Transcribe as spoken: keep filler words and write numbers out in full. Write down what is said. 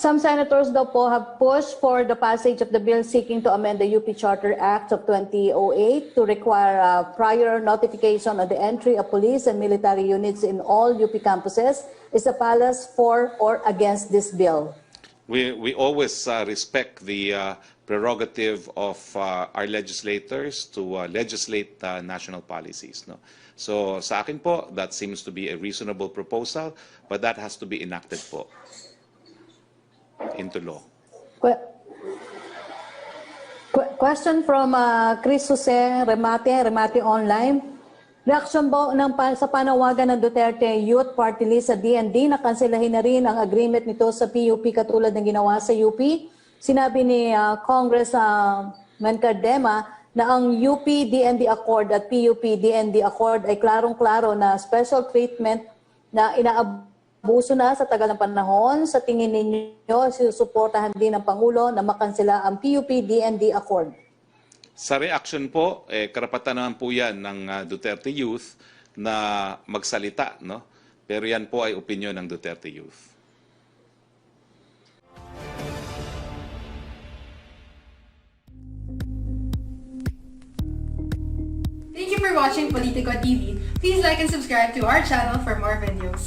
Some senators daw po have pushed for the passage of the bill seeking to amend the U P Charter Act of twenty oh eight to require uh, prior notification of the entry of police and military units in all U P campuses. Is the palace for or against this bill? We, we always uh, respect the uh, prerogative of uh, our legislators to uh, legislate uh, national policies. No? So sa akin po, that seems to be a reasonable proposal, but that has to be enacted po into law. Que- que- question from uh, Chris Jose Remate, Remate Online. Reaksyon po ng pa- sa panawagan ng Duterte Youth Party List sa D N D na kanselahin na rin ang agreement nito sa P U P katulad ng ginawa sa U P. Sinabi ni uh, Congressman Cardema na ang U P D N D Accord at P U P D N D Accord ay klarong-klaro na special treatment na inaabuso na sa tagal ng panahon. Sa tingin ninyo, sinusuportahan din ng Pangulo na makansela ang P U P D N D Accord? Sa reaction po, eh, karapatan naman po yan ng uh, Duterte Youth na magsalita, no? Pero yan po ay opinion ng Duterte Youth. Thank you for watching Politico T V. Please like and subscribe to our channel for more videos.